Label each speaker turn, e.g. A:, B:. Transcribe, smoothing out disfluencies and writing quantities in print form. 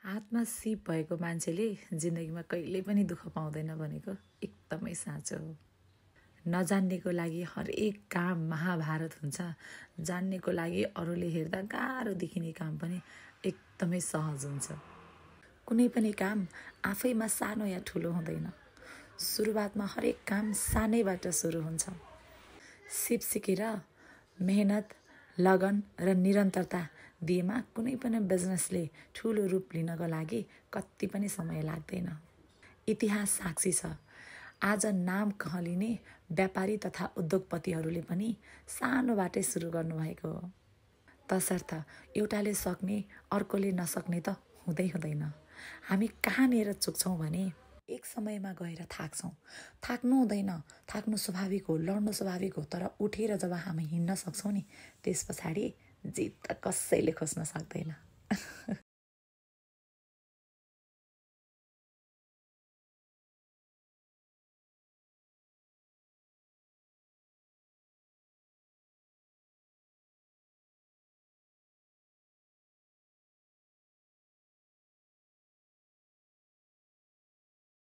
A: आत्मा सिप भएको मान्छेले जिन्दगीमा कहिल्यै पनि दुःख पाउँदैन भनेको एकदमै साँचो हो। नजान्नेको लागि हरेक काम महाभारत हुन्छ। जान्नेको लागि अरूले हेर्दा गाह्रो देखिने काम पनि एकदमै सहज हुन्छ। कुनै पनि काम आफैमा सानो या ठुलो हुँदैन। सुरुवातमा हरेक काम सानैबाट सुरु हुन्छ। सिप सिकेर मेहनत, लगन र निरन्तरता दिएमा कुनै पनि बिजनेसले ठुलो रूप लिनको लागि कति पनि समय लाग्दैन। इतिहास साक्षी छ। आज नाम कहलिने व्यापारी तथा उद्योगपतिहरूले पनि सानोबाटै सुरु गर्नुभएको हो। तसर्थ एउटाले सक्ने अर्कोले नसक्ने त हुँदैन। हामी कहाँनिर चुक्छौँ भने एक समयमा गएर थाक्छौँ। थाक्नु हुँदैन, थाक्नु स्वाभाविक हो, लड्नु स्वाभाविक हो। तर उठेर जब हामी हिँड्न सक्छौँ नि, त्यस पछाडि जित कसैले खोज्न सक्दैन।